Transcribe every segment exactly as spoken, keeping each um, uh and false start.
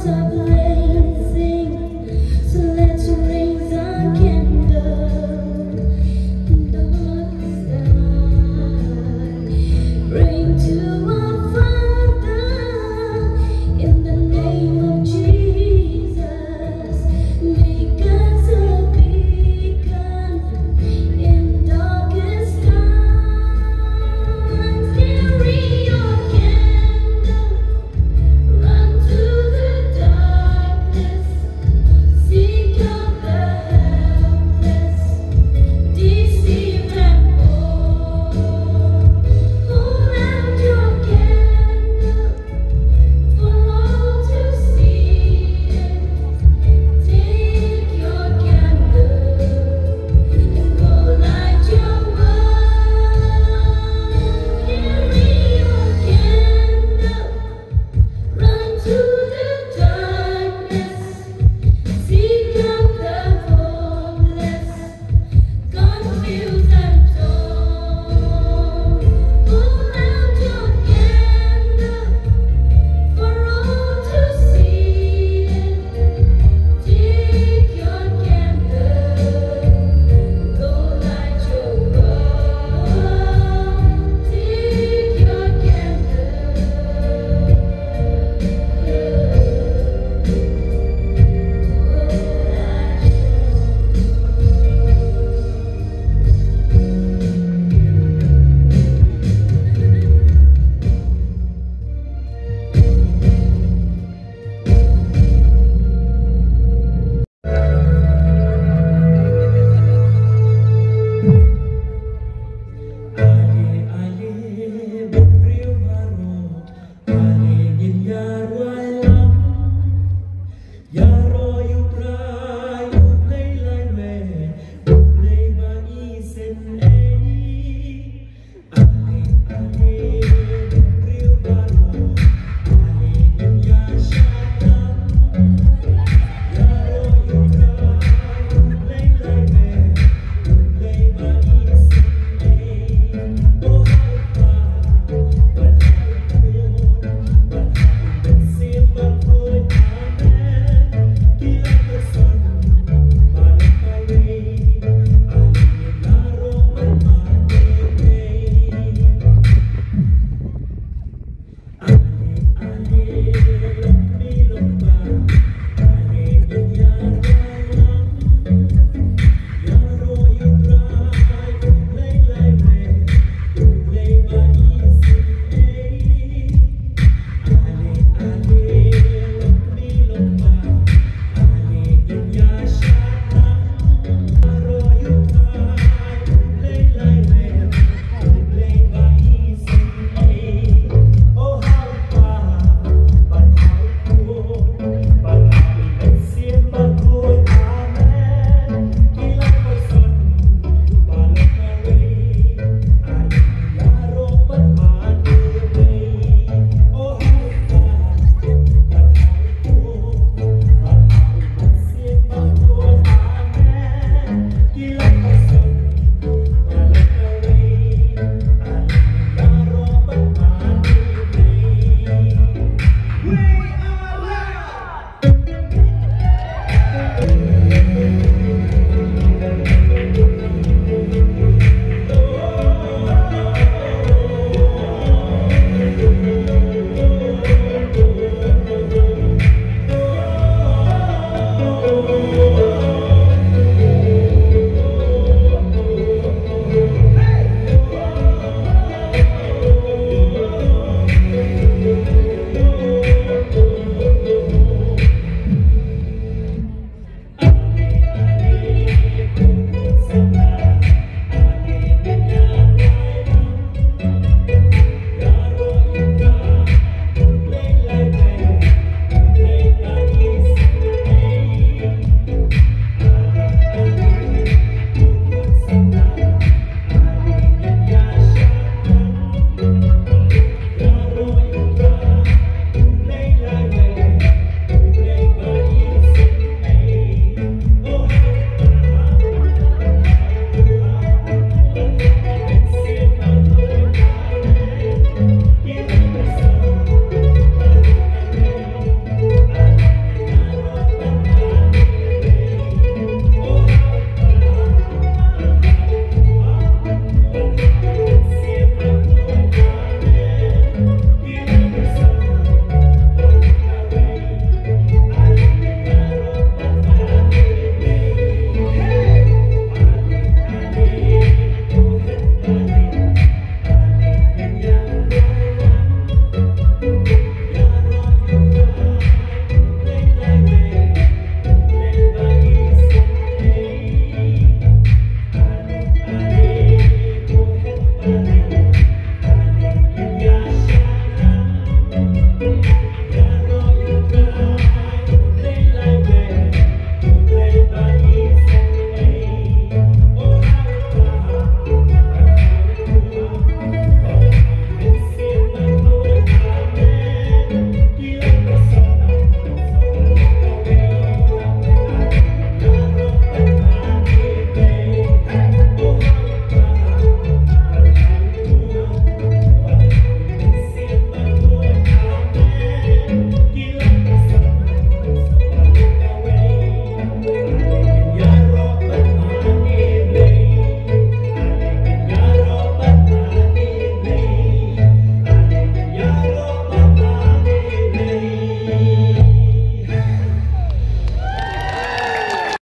are blazing. So let's raise our candle in the darkest night. Bring to our Father in the name of Jesus. Make us a beacon in darkest times. Carry your candle. Run to the dark.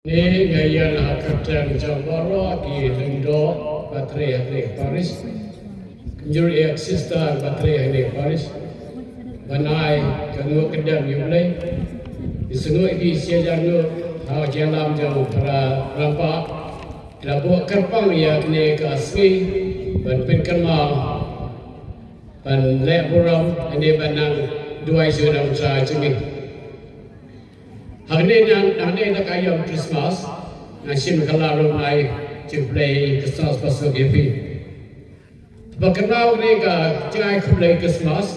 Ni nga ïa la kyrteng jong baroh ki lyngdoh ba trei ha kane ka parish. Kumjuh ïa ki sister ba trei ha kane ka parish. Ban ai ka nguh ka dem ïa U Blei. Ki sngew ki sia jar nguh ha ka jingïalam jong para rangbah. La buh kyrpang ïa kane ka sngi ban pynkynmaw ban leh burom ïa kane ban nang duwai sha U Trai jong ngi. Hangne nang, hangne na ka ïom Christmas, nga shim ka la rong ai jingkhublei Christmas ba suk ïa phi. Ba kynmaw ne ka jingkhublei Christmas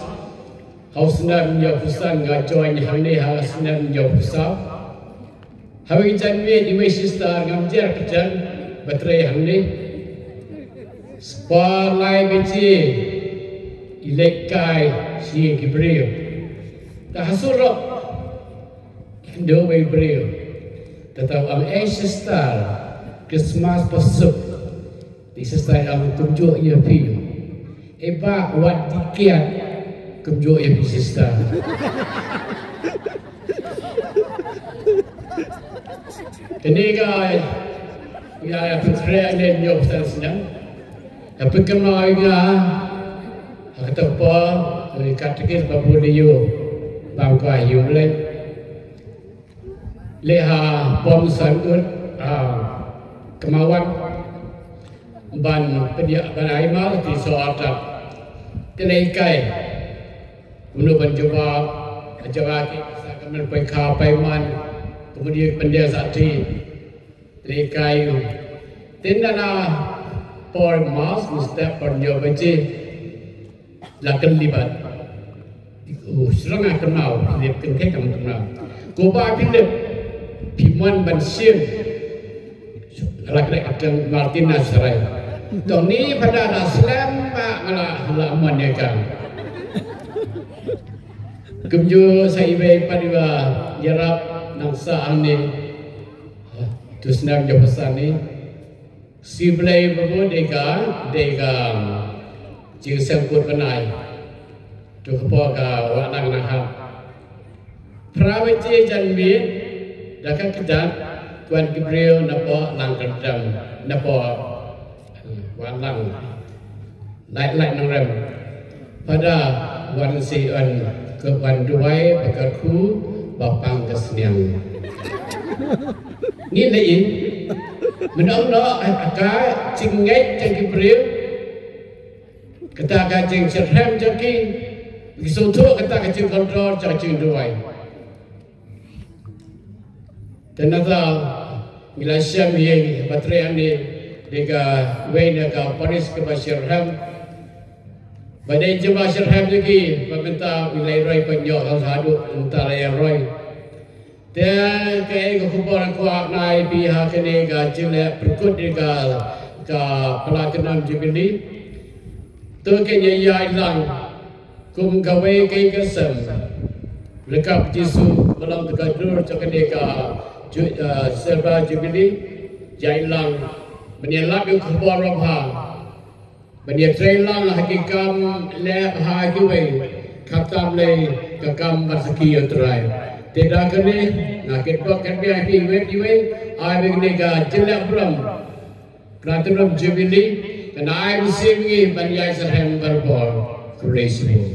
ha u snem hynñiewphew san, nga join hangne ha u snem hynñiewphew saw. Ha wei jan miet iwei sister ngam jer kyrteng ba trei hangne. Spah lai baje i leit kai sha ki briew. Te ha surok Indo wei briew. Te tau ong, "Eh sister, Christmas ba suk." Te sister ong, "Kumjuh ïa phi." "Eh bah, wat dih kiad, kumjuh ïa phi sister." Kane ka ïa, ïa pyntrei ne ïa pynsan snem. Ïa pynkynnai nga ha kata ka por, eh, katekis ba bun ïa u bam ka ïa u leh. Leh ha pom san ut, ah, kmawan ban pynïa ban ai mal ti so atat. Te leh kai. Kumno ban jubab, jubab ki sa ka men pai kha pai man, kumno ban dia sa ti. Te leh kai. Te na na por mas, mesti por nyo baje. La kylli bad. Oh, srang a kynmaw, Philip, kynthei kam kynmaw. Ko ba Philip, phi mon ban shim. La kylli Martina Sarai. Tong ni pada da slem ba nga la, la mon ïa ka. Kumjuh sa iwei pat iwa ïarap nang sa hangne. Tu snem jong phew san ni. Sngewbha ba bun de ka, de ka jingsngewkut bnai. Tu ka por ka Wah Lang Nahap. Phra baje janmiet da ka kjat kwah ki briew na poh Langkyrdem, na poh, eh, Wah Lang. Lait lait nongrem. Pada wan si un ka wan duwai ba ka khu ba pang ka sniang. Ngi leh in. Mynno mynno ka jingngeit jong ki briew. Kata ka jingshitrhem jong ki. Ki sngewthuh kata ka jingkontrol jong ka jingduwai. Te nangta ngi la shem ïa ba trei hangne de ka wei na ka parish kaba shitrhem. Ba dei jingba shitrhem jong ki ba mynta ngi la roi pynïoh ka haduh mynta la roi. Te kaei ka khubor kwah nai phi ha kane ka jingleh pyrkut de ka, ka platinum jubilee. To ka ïa ïa lang. Kum kawei ka ïing ka sem. Ryngkat Jisu ba long ka dur jong kane ka ju-, eh, Silver Jubilee. Ïa lang. Ban ïa lap ïa u khubor ba bha. Ban ïa trei lang ha ki kam leh ha kiwei. Khamtam lei ka kam ban sakhi ïa u Trai. Te da kane nga kyrpad kyrpad ïa kiwei kiwei. Ai ba kane ka jingleh burom Platinum Jubilee, kan ai mynsiem ngi ban ïai shitrhem barabor. Khublei shibun.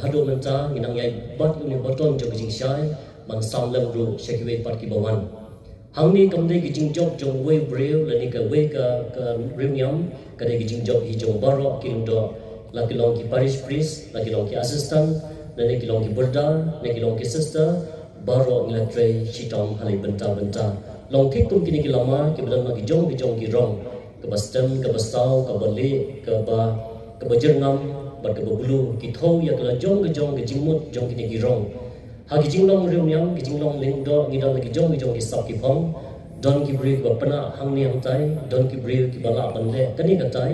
Haduh mynta ngi nang ïai bat ïa une u baton jong ka jingshai ban sam lem ruh sha kiwei pat kiba wan. Hangne kam dei ka jingjop jong uwei u briew lane kawei ka, ka riewniam, ka dei ka jingjop hi jong baroh ki lyngdoh, la ki long ki parish priest, la ki long ki assistant, lane ki long ki byrdar, lane ki long ki sister, baroh ngi la trei shitom ha la ki bynta bynta. Long thik kum kine ki lama kiba don la ki jong ki jong ki rong, kaba stem, kaba saw, kaba lieh, kaba, kaba jyrngam bad kaba blue, ki thew ïa ka la jong ka jong ka jingmut jong kine ki rong. Ha ki jinglong riewniam, ki jinglong lyngdoh, ngi don la ki jong ki jong ki sap ki phong. Don ki briew kiba pynah hangne hangtai, don ki briew kiba lah ban leh kane katai.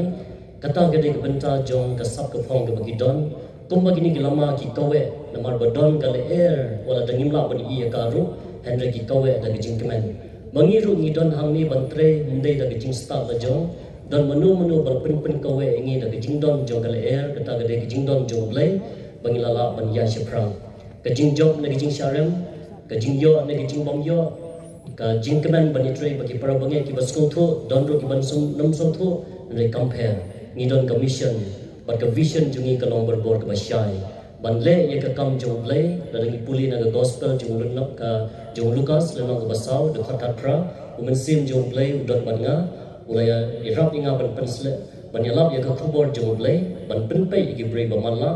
Kata ka dei ka bynta jong ka sap ka phong kaba ki don. Kumba kine ki lama ki kaweh, namar ba don ka lyer, wat la dang ngim lah ban ïoh ïa ka ruh, hynrei ki kaweh da ka jingkmen. Ma ngi ruh ngi don hangne ban trei, ym dei da ka jingstad la jong, don mano mano ban pynpynkaweh ïa ngi da ka jingdon jong ka lyer, kata ka dei ka jingdon jong U Blei, ba ngi la lah ban ïaid shaphrang. Ka jingjop ne ka jingshah rem, ka jingïoh ne ka jingbym ïoh, ka jingkmen ban ïatrei bad ki para bangeit kiba sngewthuh, don ruh kiban sngewthuh, ym sngewthuh, hynrei kam pher. Ngi don ka mission, bad ka vision jong ngi ka long barabor kaba shai. Ban leh ïa ka kam jong U Blei, lada ngi pule na ka gospel jong u lynnong ka, jong u Lukas, lynnong kaba saw, dkhot khatphra, U Mynsiem jong U Blei u don bad nga, u la ïa, ïarap ïa nga ban pynshlur, ban ïalap ïa ka khubor jong U Blei, ban pynpeit ïa ki briew ba matlah,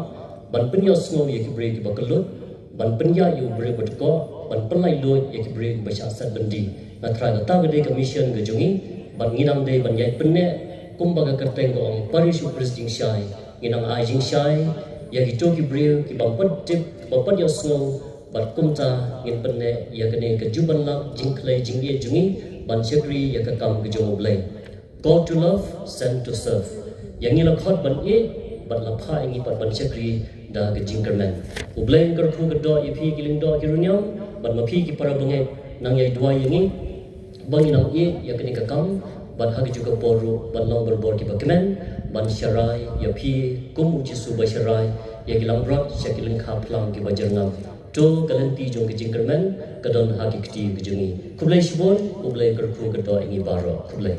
ban pynïohsngew ïa ki briew kiba kyllut, ban pynïaid ïa u briew ba dkoh, ban pynlait luid ïa ki briew kiba shah set byndi. Nga tharai kata ka dei ka mission ka jong ngi, bad ngi dang dei ban ïaid pynneh, kumba ka kyrteng ka ong, parish u priest jingshai. Ngi nang ai jingshai ïa kito ki briew kiba ym pat tip, kiba ym pat ïohsngew, bad kumta ngin pynneh ïa kane ka juh ban lap jingkhlei jingïeit jong ngi ban shakri ïa ka kam ka jong U Blei. Called to love, sent to serve. Ïa ngi la khot ban ïeit, bad la phah ïa ngi pat ban shakri da ka jingkyrmen. U Blei un kyrkhu kyrdoh ïa phi ki lyngdoh ki riewniam, bad ma phi ki para bangeit nang ïai duwai ïa ngi, ba ngin nang ïeit ïa kane ka kam, bad ha kajuh ka por ruh ban long barabor kiba kmen, ban sharai ïa phi kum U Jisu ba sharai ïa ki langbrot sha ki lyngkha phlang kiba jyrngam. To ka lynti jong ka jingkyrmen ka don ha ki kti ka jong ngi. Khublei shibun, U Blei un kyrkhu kyrdoh ïa ngi baroh. Khublei.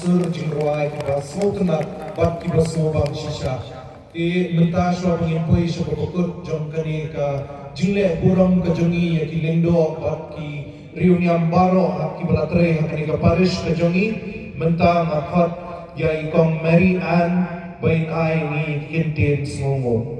Sur jingrwai kiba sngewtynnat bad kiba sngewbang shisha. Te mynta shuwa ba ngin poi sha kaba kut jong kane ka jingleh burom ka jong ngi ïa ki lyngdoh bad ki riewniam baroh ha kiba la trei ha kane ka parish ka jong ngi, mynta nga khot ïa i Kong Mary Ann ba in ai ngi ki kyntien sngewnguh.